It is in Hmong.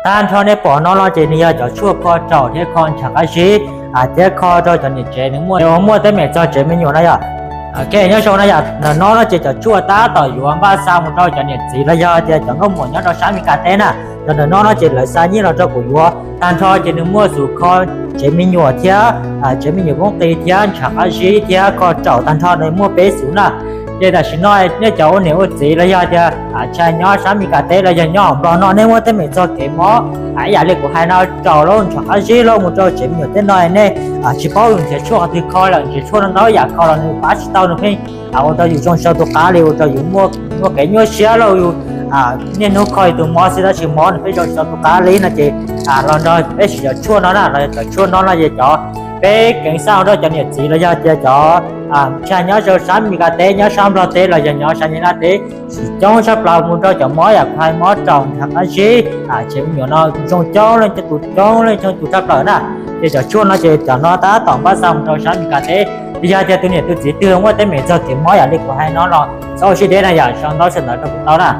Tag nrho nej pom no no ces nws yog cov tshuaj kho raum thiab kho ntshav qab zib thiab kho rau cov niam tsev nws muaj, muaj teeb meem txog tsev me nyuam no yom. Ok, nyob zoo no yom, ntawm no no ces cov tshuaj tab tom yuav npaj xa mus rau cov niam txiv los yog tias cov nkauj muam nyob rau sab Meskas teb na. Cov ntawm no no ces lawv xa nyiaj los rau kuv yuav. Tag nrho ces nws muaj xus kho tsev me nyuam thiab tsev me nyuam poob qis thiab ntshav qab zib thiab kho raum, tag nrho nws muaj peb xus na. Ces tam sim no nej cov ua niam ua txiv los yog tias ntshai nyob sab Meskas teb los yog nyob hauv Nplog no nej muaj teeb meem txog kev mob ib yam li kuv hais no, raum lauj, ntshav qab zib lauj, mus rau tsev me nyuam tej no nej tsis paub yus nrhiav tshuaj qhov twg kho lawm, nrhiav tshuaj no ntau yam kho los nws pab tsis tau, nws pheej ua rau yus zoo tsis tau tus qab li, ua rau yus muaj kev nyuaj siab lauj, yus niaj hnub kho yus tus mob xwb tab sis mob nws pheej zoo tsis tau tus qab li no ces los nrog peb siv cov tshuaj no na, los yog cov tshuaj no no ces cov peb keev xa mus rau cov niam txiv los yog tias cov ntshai nyob rau sab Meskas teb, nyob sab Nplog teb los yog nyob sab Nyab Laj teb, siv coob tshaj plaws mus rau cov mob yam kuv hais, mob raum, ntshav qab zib, tsev me nyuam no zoo coob leej coob tus, coob leej coob tus tshaj plaws na. Ces cov tshuaj no ces cov no tab tom npaj xa mus rau sab Meskas teb. Yog tias tus niam tus txiv twg muaj teeb meem txog kev mob yam li kuv hais no los txhob ua siab deb na yom, sau ntaub sau ntawv rau kuv tau na.